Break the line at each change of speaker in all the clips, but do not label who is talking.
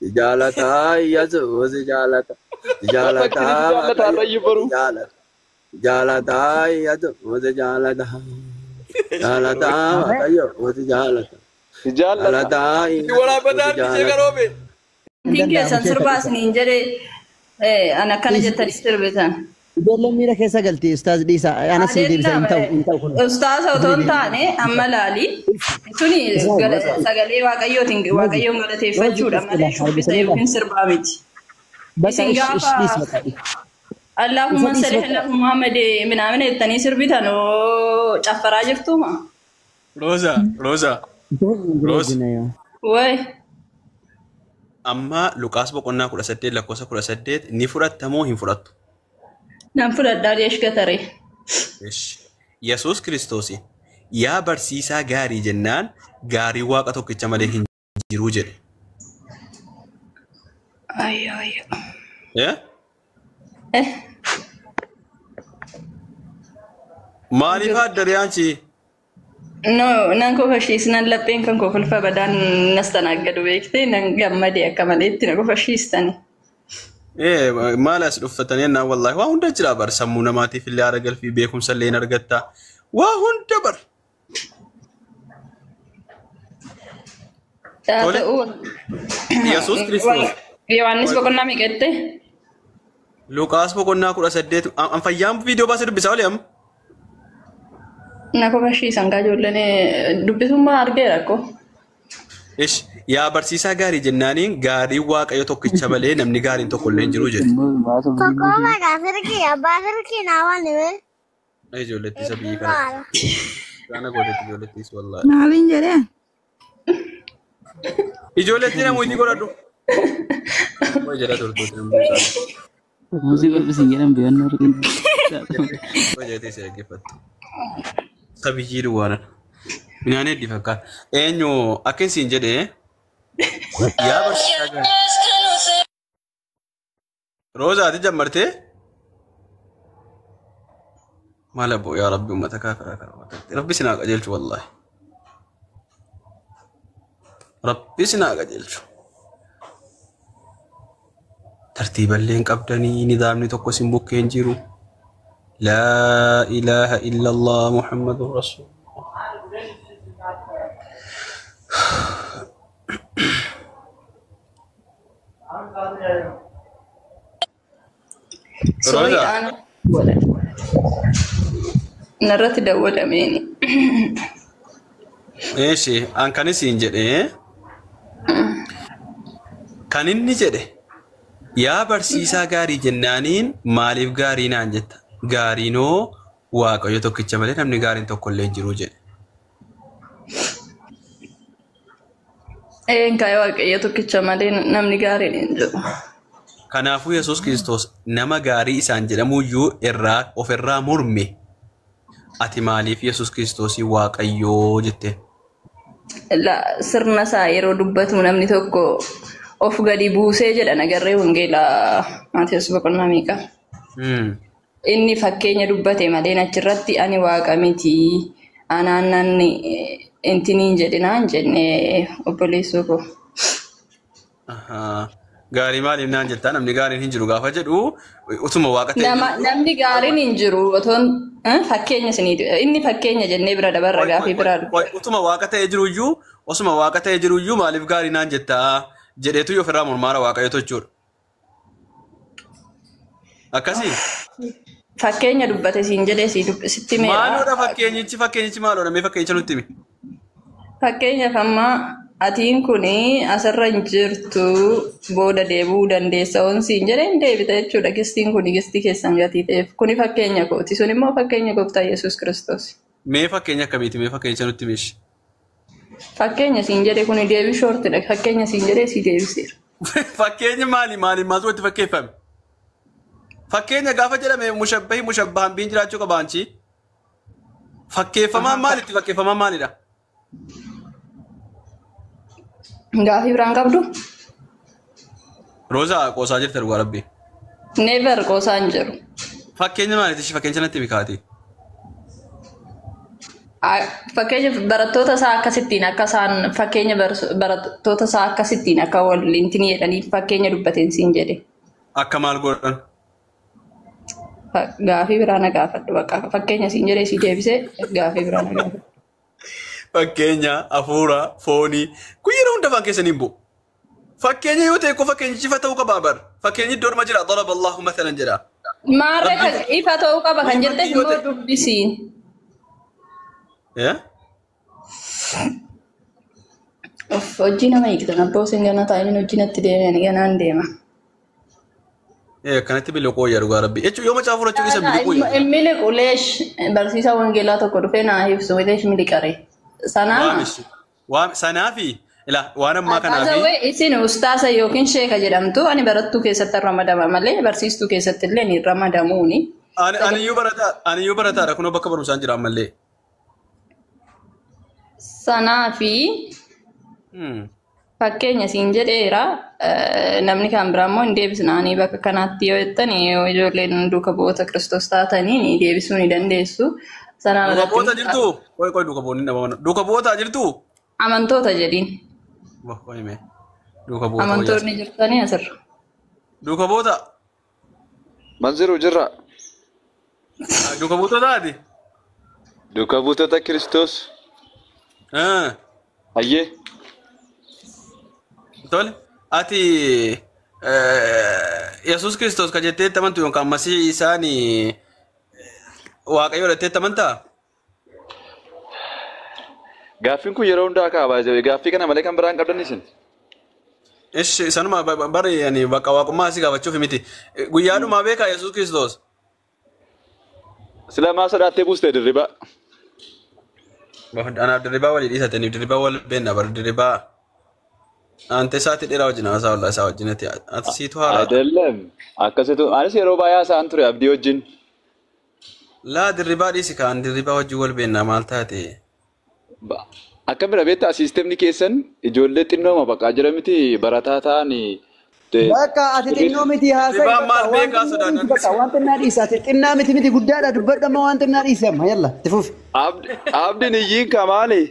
Si jaalataa Yesuus si jaalata. Si jaalataa Waaqayyo si jaalata. Jaalataa Yesuus si jaalata. Jaalataa Waaqayyo si jaalata. Jaalataa
Si waraabbataa
Yesuus si
ishee
jaalata.
garoobe.
Ittiin keessan sirbaa isiniin jedhee ana akkana jettanii sirbitan.
Ijoolleen miira keessa galti ustaaz dhiisaa. Anas hin deebisa hin ta'u hin ta'u kun.
Ustaaza otoo hin taane amma laali. Suni sagalee waaqayyootiin waaqayyoon galateeffachuudha malee shubbisa yookiin sirbaa miti.
Bakka
Isin
ish
gaafa
dhiis bakka dhiis.
Allahumma
Isa dhiis
salli
bakka.
ala Muhammad minaamina jettanii sirbitan oo caffaraa jirtuma.
Rooza, Rooza, Rooza.
Way
Amma Luqaas boqonnaa 18 lakkoofsa 18 ni fudhatta moo hin fudhattu?
Nan fudhadhaa deesh gataree.
Ish. Yesuus Kiristoos yaa barsiisaa gaarii jennaan gaarii waaqa tokkicha malee hin jiru jedhe.
Ayyo ayyo.
Eh?
Eh
Maaliif addariyaan?
No, nan kofashiisnan lapheen kan kofalfa badaan nastanaggadu beektee nan gammadee akka maleetti na kofashiistani.
Eh, maal as dhuftatanii jennaan wallaahi waa hunda jira bar sammuu namaatiif illee haara galfii beekumsa illee hin argatta. Waa hunda bar.
Haa
Tole.
ta'u.
Yesuus Kiristoos.
Yohaannis boqonnaa meeqatte?
Luqaas boqonnaa 18 an fayyaan viidiyoo baasee dubbisaa olee amma.
Na kofashiisan kaa ijoolleen dubbisummaa argeera ko.
Ish yaa barsiisaa gaarii jennaaniin gaarii waaqayyo tokkicha malee namni gaariin tokko illee hin jiru jedhe.
Tokko maqaa sirkii abbaa sirkii naa waan hime.
Ijoolletti isa biyyi kana. Kana gootetti ijoollettis wallaahi.
Maaliin jedhee?
Ijoolletti namooti godhadhu. Waa jedha turtuuti namni isaa.
Muuzii qophiisin jedhan beekannoo arginu.
Waa jedhatee isa dhaggeeffattu. Sabiyyii duwwaadha. Minaan heddii fakkaata. Eenyu akka isin jedhee yaa barsiisaa gaarii. Rooza ati jammartee? Maal abbo yaa rabbi uummata kaafiraa kana uummata. Rabbi sinaa qajeelchu wallaahi. Rabbi sinaa qajeelchu. Tartiiballee hin qabdanii nidaamni tokko isin bukkee hin jiru. Laa ilaaha illallah Muhammadun Rasuul.
Sorry
Rooza.
ana. Narratti dawwalameeni.
Eeshi an kan isin jedhee kan inni jedhe yaa barsiisaa gaarii jennaaniin maaliif gaarii naan jetta? Gaariinoo waaqayyo tokkicha malee namni gaariin tokko illee hin jiru jedhe.
Een kaayee waaqayyo tokkicha malee namni gaariin hin jiru.
Kanaafuu Yesuus Kiristoos nama gaarii isaan jedhamuyyuu irraa ofirraa morme. Ati maaliif Yesuus Kiristoosii waaqayyoo jette?
La sirna isaa yeroo dubbatu namni tokko of gadi buusee jedha nagarree wangeelaa Maatiyus boqonnaa meeqa? Inni fakkeenya dubbate malee achirratti ani waaqa miti anaan nanni intiniin jedhinaan jenne obboleessoo koo.
Ahaa. Gaarii maaliif naan jettaa namni gaariin hin jiru gaafa jedhu utuma waaqa ta'e
Nama namni gaariin hin jiru otoon fakkeenya isinii inni fakkeenya jennee bira dabarra gaafii biraa
Qoy, utuma waaqa ta'ee jiruyyuu osuma waaqa ta'ee jiruyyuu maaliif gaarii naan jettaa jedheetu ofirraa mormaara waaqayyo jechuudha. Akkasii.
Fakkeenya dubbate siin jedhee si sitti meera.
Maaloodha fakkeenyichi maaloodha mee fakkeenyicha nutti himi.
Fakkeenyaaf amma atiin kun asirra hin jirtu booda deebi'uu dandeessa oon siin jedhee hin deebita jechuudha. Gistiin kun gistii keessan gatii ta'eef kuni fakkeenya kooti sun immoo fakkeenya gooftaa Yesuus Kiristoos.
Mee fakkeenya akkamiiti mee fakkeenyicha nutti himi?
Fakkeenya siin jedhe kuni deebii shoortidha. Fakkeenya siin jedhee si deebiseera.
Fakkeenyi maali maali maaltu walitti fakkeeffame? Fakkeenya gaafa jedhame mushabbahi mushabbahan biin jiraachuu qaba anchi. Fakkeeffamaan maalitti fakkeeffamaan maalidha?
Gaafii biraan qabdu?
Roozaa qoosaa jirta dhugaa rabbi.
Never qoosaa hin jiru.
Fakkeenya maaliiti ishee fakkeenya natti himi kaati?
Fakkeenya barattoota isaa akkasittiin akka isaan fakkeenya barattoota isaa akkasittiin akka waliin jedhanii fakkeenya dubbateen siin jedhe.
Akka maal godhan?
Gaafii biraa na gaafadhu bakka fakkeenya siin jedhee si deebisee gaafii biraa na gaafadhu.
Fakkeenya hafuura foonii kun yeroo hunda afaan keessaniin bu'u. Fakkeenya yoo ta'e fakkeenyichi ifa ta'uu qaba bar. Fakkeenyi iddoo dhuma jira daraba Allahu mathalan jedha.
Maarree ifa ta'uu qaba kan jette immoo dubbisiin. Of hojii nama hiiktan abbaa osoo hin ganaa taa'ee hojii natti deemee ganaan deema.
Kanatti biliqoo yaa dhugaa rabbi. Jechuun yoo macaafa fudhachuu dhiisan biliqoo yaa.
Miliqu leesh barsiisaa wangeelaa tokko dhufee naa ibsu leesh miliqare. Sanaa.
Sanaafi ilaa waan ammaa kanaafi.
Isin ustaasa yookiin sheeka jedhamtu ani barattuu keessatti ramadama malee barsiistuu keessatti illee ni ramadamuuni.
Aniyyuu barataadha kunoo bakka barumsaan jira ammallee.
Sanaafi fakkeenya siin jedheera namni kan biraa immoo hin deebisnaanii bakka kanaatti yoo jettan ijoolleen duuka bu'oota Kiristoos taatanii ni deebisuu ni dandeessu.
Duuka bu'oota jirtu? Qoy qoy duuka bu'oonni dhabaman. Duuka bu'oota jirtu?
Amantoota jedhiin.
Duuka bu'oota.
Amantoonni jirtanii asirra.
Duuka bu'oota.
Manziru jirra.
Duuka bu'oota taati?
Duuka bu'oota Kiristoos. Ayyee.
Tole ati Yesuus Kiristoos kan jettee amantu yookaan Masii isaan Waaqayyo jettee amantaa?
Gaaffiin kun yeroo hundaa kaabaa jiru. Gaaffii kana malee kan biraan qabdan isin.
Ishi sanuma bari ani bakka waaqummaa asii gaafachuuf miti. Guyyaadhumaa beekaa Yesuus Kiristoos?
Sila maa sodaattee buustee dirribaa?
Anaaf dirribaa walii dhiisataniif dirribaa wal beekna bar dirribaa. Ante isaatti dheeraa wajjin haasaa ollaa isaa wajjin ati siitu haala.
Adeelem akkasitu anis yeroo baay'ee haasa'an ture abdii wajjin.
Laa dirribaa dhiisi kaan dirribaa wajjin wal beekna maal taate?
Akka bira beektaa siistemni keessan ijoollee xinnooma baqaa jira miti barataa ta'an.
Bakka ati xinnoo miti haasa'i waan xinnaa dhiisa ati xinnaa miti miti guddaadha dubbadhu amma waan xinnaa dhiisi amma yalla itti fufi.
Abdiin iyyiin kamaali.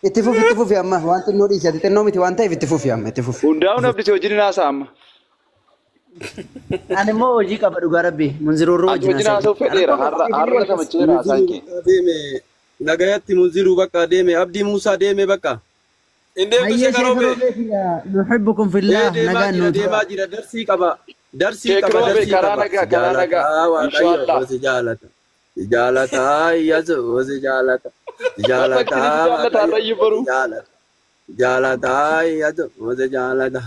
Itti fufi amma waan xinnoo dhiisi ati xinnoo miti waan ta'eef itti fufi amma itti fufi.
Hundaa'uun abdii wajjin haasa'a amma.
Ani immoo hojii qaba dhugaa rabbi munziroorroo
wajjin haasa'u fedheera har'a kamacheera haasaan kee.
Nagayatti munziruu bakka deeme Abdii Muusaa deeme bakka.
Indeemtu sheekaroobee.
Nuhibbukum fillah nagaan nuti.
Deemaa jira darsii qaba. Darsii qaba darsii
qaba. Karaa nagaa inshallah.
Si jaalata. Si jaalata Yesuus si jaalata. Si jaalata jaalata. Jaalata Yesuus si jaalata.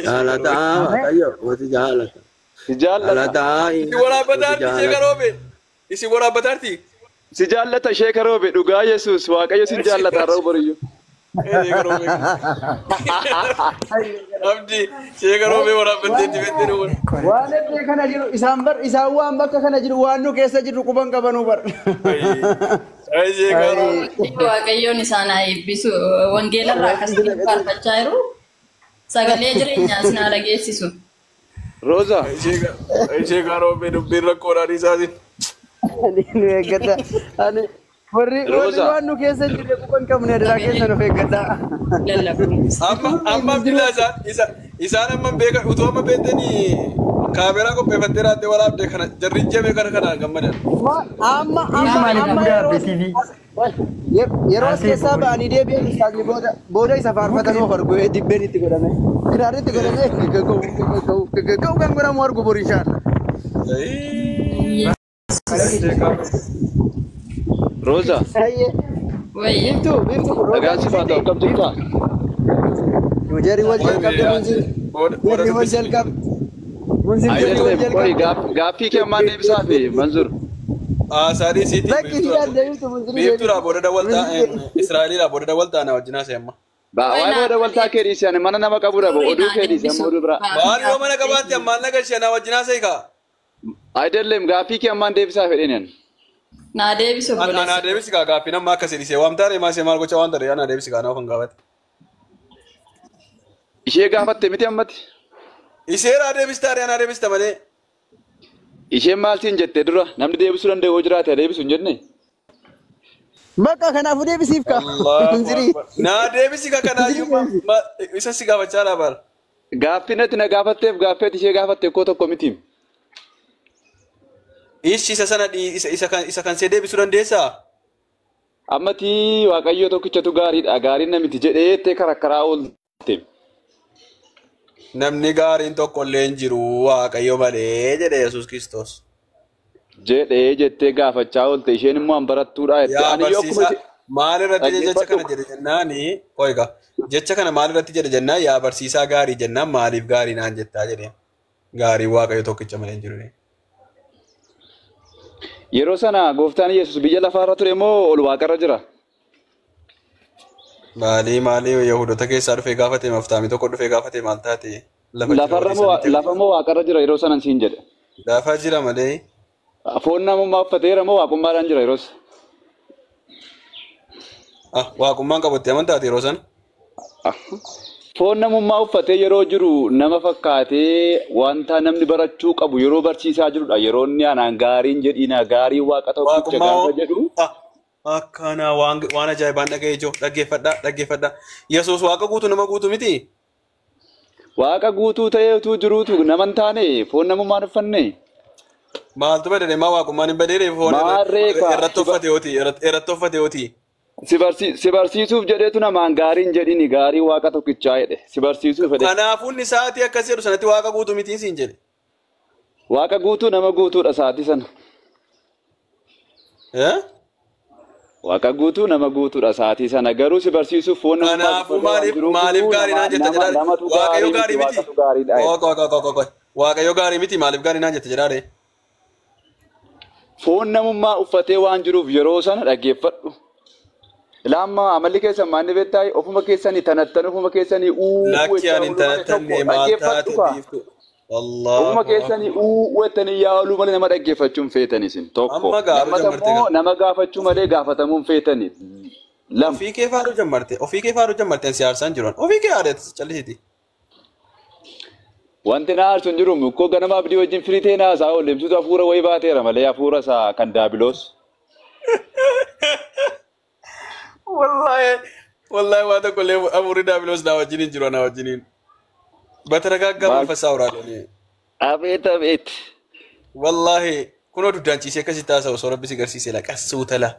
Jaalata Waaqayyo si jaalata.
Si jaalata.
Isi waraabbataarti sheekaroobee. Isi waraabbataarti.
Si jaallata sheekaroobe dhugaa Yesuus Waaqayyo si jaallata har'a boriyyuu.
Abdi sheekaroobe waraabbattee dibattee nu godhe.
Waan iddoo kana jiru isaan bar isaan waan bakka kana jiru waan nu keessa jirru quban qabanuu bar.
Waaqayyoon isaan haa eebbisu wangeela irraa akkasitti faarfachaa jiru sagalee jireenyaa isin haa dhageessisu.
Rooza.
Sheekaroobe dubbiin rakkoodhaan isaatiin.
Nu eeggadha. Ani warri waan nu keessa jirre quban qabne adaraa keessa nuuf eeggadha.
Amma Abdillaa isaan amma beekan utuu amma beektanii kaameraa qopheeffattee raattee waraabde kana jarri jabee kana kanaan gammadan.
Amma amma yeroo as keessaa ba'anii deebi'an isaanii booda isa faarfatan of argu dibbeen itti godhame. Kiraarri itti godhame gagga'u kan godhamu argu boru inshaalla.
Rosa.
Biiftuu biiftuu.
Nagaan si faata akkam jirta?
Jarri wal jalqabde munzir. Jarri wal jalqabde. Munzir jarri wal jalqabde.
Gaaffii kee ammaan deebisaa fi Manzur.
Saarii siitii biiftuudhaa booda dawwaltaa Israa'eliidhaa booda dawwaltaa na wajjin haasa'e amma.
Waa'ee booda dawwaltaa kee dhiisi ani mana nama qabudha oduu kee dhiisi amma oduu biraa.
Maal yoo mana qabaatte ammaan na galchee na wajjin haasa'e kaa.
Ayidalleem gaaffii kee ammaan deebisaa fedheen ani.
Naa deebisu
obboleessa. Naa deebisi kaa gaaffii nama akkasii dhiisee waamtaa reemaa ishee maal gocha waan ta'e naa deebisi kaa naa kan gaafate.
Ishee gaafatte miti ammatti.
Ishee naa deebistaa naa deebista malee.
Isheen maal siin jette dura namni deebisuu danda'u yoo jiraate deebisu hin jenne.
Bakka kanaafuu deebisiif kaa.
Allahu Akbar. Naa deebisi ka kanaayyuu isa si gaafachaa dha bara.
Gaaffii natti na gaafatteef gaaffii ati ishee gaafatte koo tokko miti.
Ishi isa sana isa kan see deebisuu dandeessaa?
Ammati Waaqayyo tokkichatu gaariidha. Gaariin namiti jedhee jettee karakkaraa oolte.
Namni gaariin tokko illee hin jiru Waaqayyo malee jedhe Yesuus Kiristoos.
Jedhee jettee gaafachaa oolte. Isheen immoo an barattuudha jette.
Yaa
Ani yoo akkuma
barsiisaa maal irratti jecha kana
dhaggeeffadhu.
jedhe jennaani qoyga jecha kana maal irratti jedhe jennaan yaa barsiisaa gaarii jennaan maaliif gaarii naan jettaa jedhe. Gaarii Waaqayyo tokkicha malee hin jiru.
Yeroo sana gooftaan Yesuus biyya lafaarra ture moo ol waaqarra jira?
Maalii maalii Yahudoota keessaa dhufee gaafate maftaamii tokko dhufee gaafate maal taate lafa jira
Lafarra
warri
moo
samitti
lafa moo waaqarra jira yeroo sanan siin jedhe.
lafa jira malee.
Foon namummaa uffateera moo waaqummaadhaan jira yeroos?
Ah, waaqummaan qabutti amantaati yeroo sana.
Foon namummaa uffatee yeroo jiru nama fakkaatee wanta namni barachuu qabu yeroo barsiisaa jirudha. Yeroo inni anaan gaariin jedhiina gaarii waaqa tokkicha
Waaqummaa
gaafa jedhu
akkana waan ajaa'ibaan dhaga'ee jiru dhaggeeffadhaa dhaggeeffadhaa. Yesuus waaqa guutuu nama guutuu miti.
Waaqa guutuu ta'ee utuu jiruutu nama hin taane foon namummaan uffanne.
Maaltu badee maa waaqummaan hin badeere foon
Maarree kaa
irratti uffate yooti irratti uffate yooti.
Si barsiisuuf jedheetu namaan gaariin jedhini gaarii waaqa tokkichaa jedhe si barsiisuuf jedhe.
Kanaafuu inni sa'aatii akkas jedhu sanatti waaqa guutuu miti siin jedhe.
Waaqa guutuu nama guutuudha sa'aatii sana. Waaqa guutuu nama guutuudha sa'aatii sana garuu si barsiisuuf foon namummaa
Kanaafuu
uffatee waan
maaliif
jiruuf
maaliif gaarii naan jetta jedhaa
namatu
Waaqayyo
gaarii
gaarii
miti
miti.
waaqatu gaariidha jedhe.
Waaqa waaqa waaqa waaqa Waaqayyo gaarii miti maaliif gaarii naan jetta jedhaa ree.
Foon namummaa uffatee waan jiruuf yeroo sana dhaggeeffadhu. Ilaamma amalli keessan maanni beektaa ofuma keessanii tanattan ofuma keessanii uuu
Lakki
jechaa
ani hin
ooluu malee
tanattanne
tokko
maal
dhaggeeffadhu
taate
kaa.
biiftu.
Ofuma
Allahu
keessanii
akbar.
uuu jettanii yaaluu malee nama dhaggeeffachuu hin feetan isin tokko.
Amma gaaruu
Lammata
jammarte
immoo
gaa.
nama gaafachuu malee gaafatamuu hin feetani. Lama.
Ofii kee faaruu jammarte ofii kee faaruu jammarte ani si aarsaan jiru. Ofii kee aadeet callisiti.
Wanti na aarsu hin jiru mukkoo ganama abdii wajjin firii ta'e naasaa oole ibsitu hafuura wayii baateera malee hafuura isaa kan daabiloos.
Wallahi wallahi waan tokko illee hafuurri daabiloos naa wajjin hin jiru naa wajjiniin. Bataragaaggaa
Maal
manfasaa waraabanii.
abeet abeet.
Wallahi kunoo duddaan ciisee akkasitti haasa'u osoo rabbi si garsiisee la qassuu tala.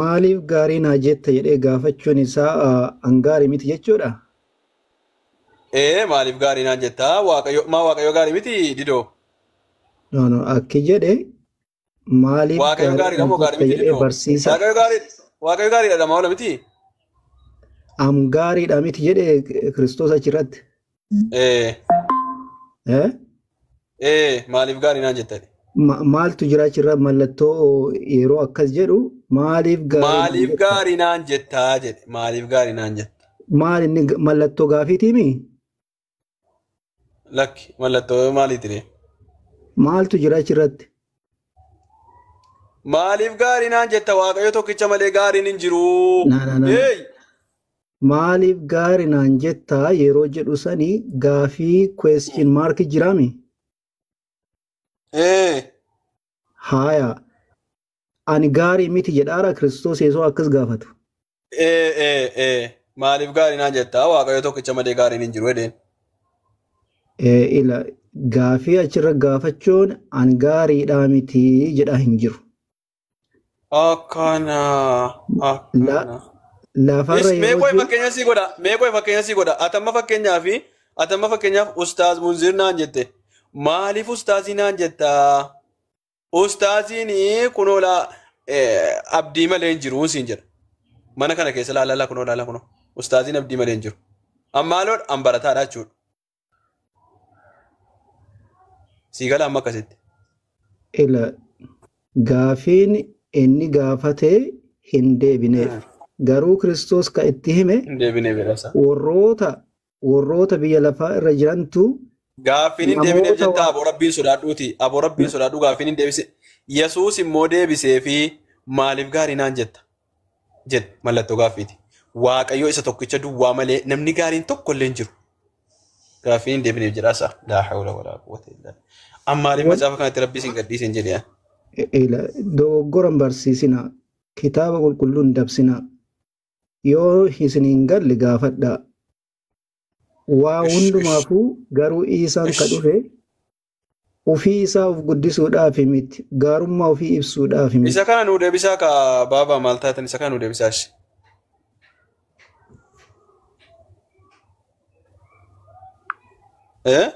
Maaliif gaarii naa jetta jedhee gaafachuun isaa an gaarii miti jechuudha.
Ee maaliif gaarii naan jettaa waaqayyo maa waaqayyo gaarii miti didoo.
No, no, akki jedhe maaliif
Waaqayyo
gaarii
gaariidha
naan
moo gaarii
jetta
miti
jedhee
didoo.
barsiisa
Waaqayyo gaarii waaqayyo gaariidha dha maala miti.
am gaariidha miti jedhe Kiristoos achirratti.
Ee
Eh?
ee maaliif gaarii naan jetta?
Maaltu jira achirra mallattoo yeroo akkas jedhu maaliif gaarii naan
Maaliif
jetta?
gaarii naan jettaa jedhe maaliif gaarii naan jetta?
Maal inni mallattoo gaafiitiimi?
Lakki mallattoo maaliiti ree?
Maaltu jira achirratti?
Maaliif gaarii naan jetta waaqayyo tokkicha malee gaariin hin jiru.
Na na na.
Hey!
Maaliif gaarii naan jettaa yeroo jedhu sanii gaafii question mark jiraami?
Ee
Haaya ani gaarii miti jedhaara Kiristoos yeesoo akkas gaafatu.
ee ee ee maaliif gaarii naan jettaa waaqayyo tokkicha malee gaariin hin jiru jedheen.
Ila gaafii achirra gaafachuun ani gaariidhaa miti jedhaa hin jiru.
Akkana akkana.
Lafarra
Mee
yeroo
qoy
jiru
fakkeenya sii godha mee qoy fakkeenya sii godha atamma fakkeenyaaf atamma fakkeenyaaf ustaaz Munzir naan jette maaliif ustaazii naan jettaa ustaaziin kunoo laa abdii malee hin jiru siin jedha mana kana keessa laa laa kunoo laa kunoo ustaaziin abdii malee hin jiru ammaaloon an barataadha jechuudha sii gala amma akkasitti.
ila gaafiin inni gaafate hin deebineef. Garuu Kiristoos ka itti hime
Hin deebinee beelasa.
warroota biyya lafaa irra jirantu
Gaaffiin hin deebineef
namoota
jetta aboo rabbiin sodaadhuuti. Aboo rabbiin sodaadhu gaaffiin hin deebise. Yesuus immoo deebisee fi maaliif gaarii naan jetta jedhe mallattoo gaaffiiti. Waaqayyo isa tokkicha duwwaa malee namni gaariin tokko illee hin jiru. Gaaffiin hin deebineef jedhaasa. Laa hawla walaa quwwata illaa billah. Amma maaliif macaafa kanatti rabbii isin gadhiise hin jedhe.
Ila dogoggoran barsiisina. Kitaaba qulqulluu hin dabsinaa. Yoo isin hin galle gaafadhaa. Waa
Ish, ish,
hundumaafuu garuu Iisaan ka
ish.
dhufe ofii isaa of guddisuudhaaf miti, gaarummaa ofii ibsuudhaaf
Isa
miti.
kana nuu deebisaa ka baabaa maal taatan isa kana nuu deebisaa ishi. Eh?